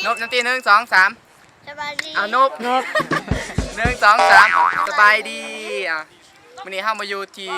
ນົບນຳຕິ ໜຶ່ງ ສອງ ສາມ ສະບາຍດີ ເອົາ ນົບ ນົບ ໜຶ່ງ ສອງ ສາມ ສະບາຍດີ ອ່າ ມື້ນີ້ເຮົາມາຢູ່ທີ່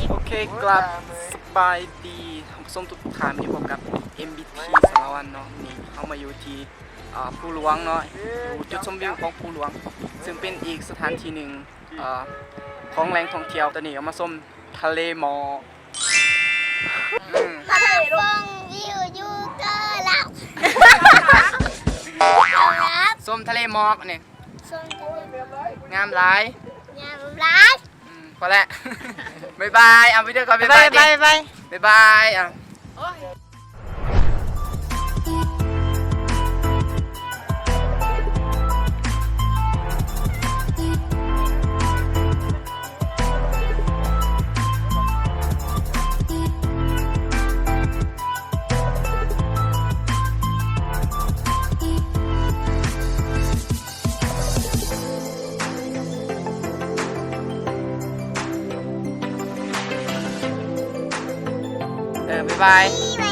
ໂອເຄ ກາບສະບາຍດີທ່ານຜູ້ຊົມທຸກທ່ານ, ຢູ່ພົບກັບ ເອັມບີທີ ສາລະວັນເນາະ. ນີ້ເຮົາມາຢູ່ທີ່ ອ່າ ພູຫຼວງເນາະ, ຢູ່ຈຸດຊົມວິວຂອງພູຫຼວງ ຊຶ່ງເປັນອີກສະຖານທີ່ໜຶ່ງ ອ່າ ຂອງແຫຼ່ງທ່ອງທ່ຽວ. ຕອນນີ້ເຮົາມາຊົມທະເລໝອກ ອືມ ມາຊົມວິວຢູ່ເກີລັບ ເກີລັບ ຊົມທະເລໝອກນີ້ ຊົມທະເລໝອກ ງາມຫຼາຍ ງາມຫຼາຍ. ອືມ ພໍແລ້ວ ບາຍບາຍ. ເອົາ ວິດີໂອກ່ອນ ບາຍບາຍ ບາຍບາຍ ບາຍບາຍ ເອົາ. ເອີ ບາຍບາຍ.